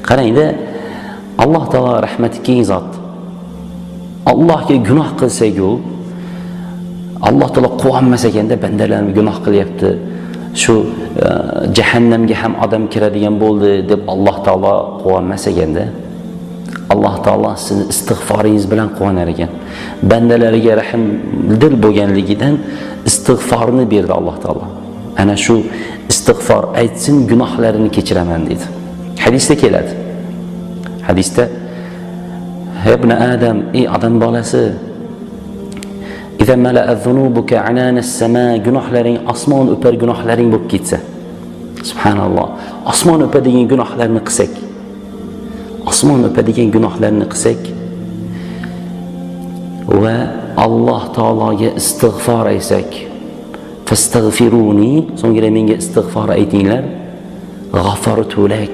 Qarangda, Alloh taolo rahmati keng zot. Allohga gunoh qilsak-u, Alloh taolo quvonmas ekanda, bandalarim gunoh qilyapti, shu jahannamga ham odam kiradigan bo'ldi deb Alloh taolo quvonmas ekanda. Alloh taolo sizni istig'foringiz bilan quvonar ekan. Bandalariga rahmdil bo'lganligidan istig'forni berdi Alloh taolo. Ana shu istig'for aytsin, gunohlarini kechiraman dedi. Hadisda keladi. Hadisda: "Ibn Adam, ey odam bolasi, إذا ملأ ذنوبك عنان السماء, gunohlaring osmon o'par gunohlaring bo'lib ketsa." Subhanalloh. Osmon o'padigan gunohlarni qilsak, osmon o'padigan gunohlarni qilsak va Alloh taologa istig'for aytsak, فاستغفروني, so'ngra menga istig'for aytinglar, غفرت لك.